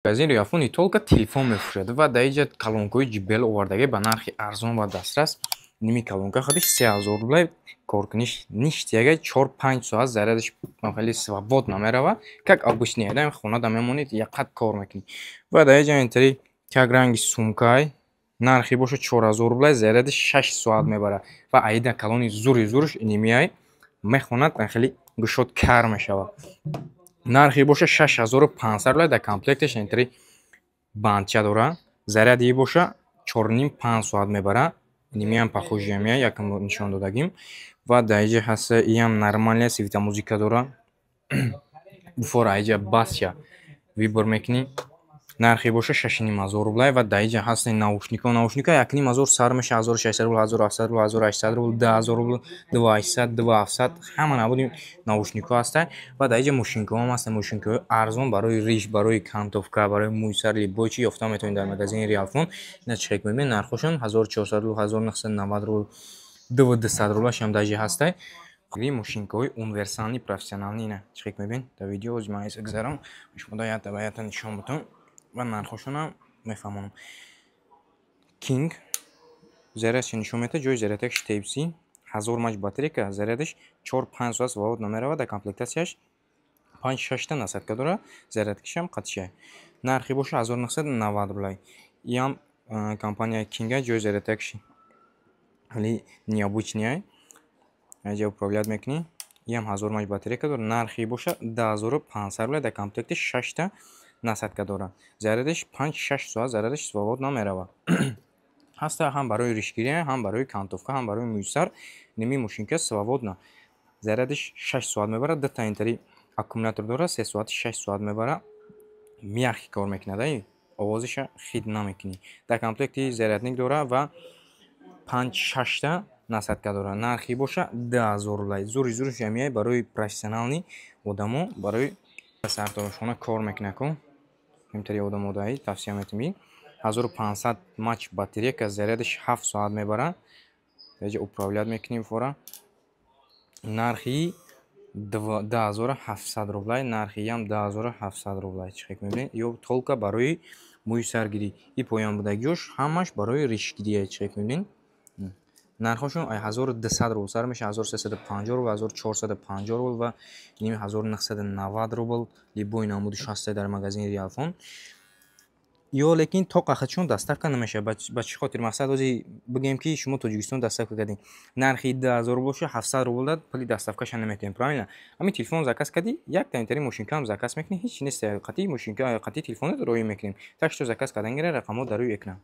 Магазин Реалфон не только телефон мефурӯшад ва дар инҷа колонкаҳои JBL овардагӣ ба нархи арзон ва дастрас. Ними колонка худиш 3000 рублей, коркуниш ништяга, 4-5 соат зарядаш хеле свободно меравад, как обычный адам хонада мемонед, яқат кор мекунӣ. Ва дар инҷа интари как ранги сумкай, нархи боша 4000 рублей, зарядаш 6 соат мебарад. Ва аида калони зури зуруш инимиай мехонад, хеле гушод кар мешавад. Нархи боша 6500 рублей. Дар комплекташ интари бандча дора, заряди боша 4,5-5 соат мебарад. Инимиам похожий мия якм нишон додагим. Ва дар инҷа ҳаста иам нормальная светомузыка дора. Буфора инҷа бася выбор мекунӣ, нархи боша 6500 рублей. Ва дар инҷа ҳаста наушникҳо. Наушникҳо 1500 сар меша, 1600 рубл, 1700 рубл, 1800 рубл, 2000 рубл, 2800, 2700, ҳама навъи наушникҳо ҳастанд. Ва дар инҷа мошинкаҳоам ҳастанд, мошинкаҳои арзон барои риш, барои кантовка, барои мӯйсар, любой чи ёфта метавонед дар магазини Реалфон. Ина чек мебинед, нархҳошон 1400 рубл, 1990 рубл, 2200 рублашам даже ҳастай. Мошинкаҳои универсальный, профессиональный, ина чек мебинед дар видео. Ози ман гузарам, шумо якта ба якта нишон бутам ва нархҳошонам мефаҳмонам. Кинг зарядша нишон медиҳад, ҷои зарядакаш Type-C, 1000 мАч батарейка, зарядаш 4-5 соат свободно меравад. Дар комплектатсияш панҷ шашта насадка дорад, зарядкашам қатиша. Нархи боша 1990 рублей. Иам компанияи Кинга, ҷои зарядакаш хеле необычный, аҷа управлять мекунӣ. Иам 1000 мАч батарейка дорад, нархи боша 2500 рублей. Дар комплекташ шашта насадка дорад, зарядаш 5-6 соат зарядаш свободно меравад. Ҳаста ҳам барои ришгирӣ, ҳам барои кантовка, ҳам барои мӯйсар. Ними мошинка свободно зарядаш 6 соат мебарад, дута интари аккумулятор дорад, 3 соати 6 соат мебарад. Мягкий кор мекунад, ай овозиша хит намекунӣ. Дар комплекти зарядник дорад ва панҷ шашта насадка дорад. Нархи боша 2000 рублей. Зури зуриш ҳамияй барои профессиональный одамо, барои сарторошхона кор мекунад ку ҳамтари одамо даи тавсия метавӣ. 1500 мАч батарейка, зарядаш 7 соат мебарад, даҷа управлять мекунем фора. Нархи 2700 рублей, нархи ям 2700 рублей. Чӣ хел мебинед, ё только барои мӯи саргирӣ, и поён будагиёш ҳамаш барои ришгирия. Чӣ хел мебинед, нархҳошон 1200 рубл сар меша, 1350 рубл, 1450 рубл ва ними 1990 рубл. Любой намудиш ҳаста дар магазини Реалфон. Ё лекин то қахатшон доставка намешавад. Ба чӣ хотир? Мақсад, ози бигӯем, ки шумо Тоҷикистон доставка кардем, нархи 2000 рубл боша, 700 рубл дад, пули доставкаша наметиҳем, правильно? Ҳамин телефон заказ кардӣ, якта интери мошинкаам заказ мекунӣ, ҳеч нест, қатъи мошинка, қатъи телефонат роӣ мекунем. Так что заказ кардан гира, рақамҳо дар рӯи экран.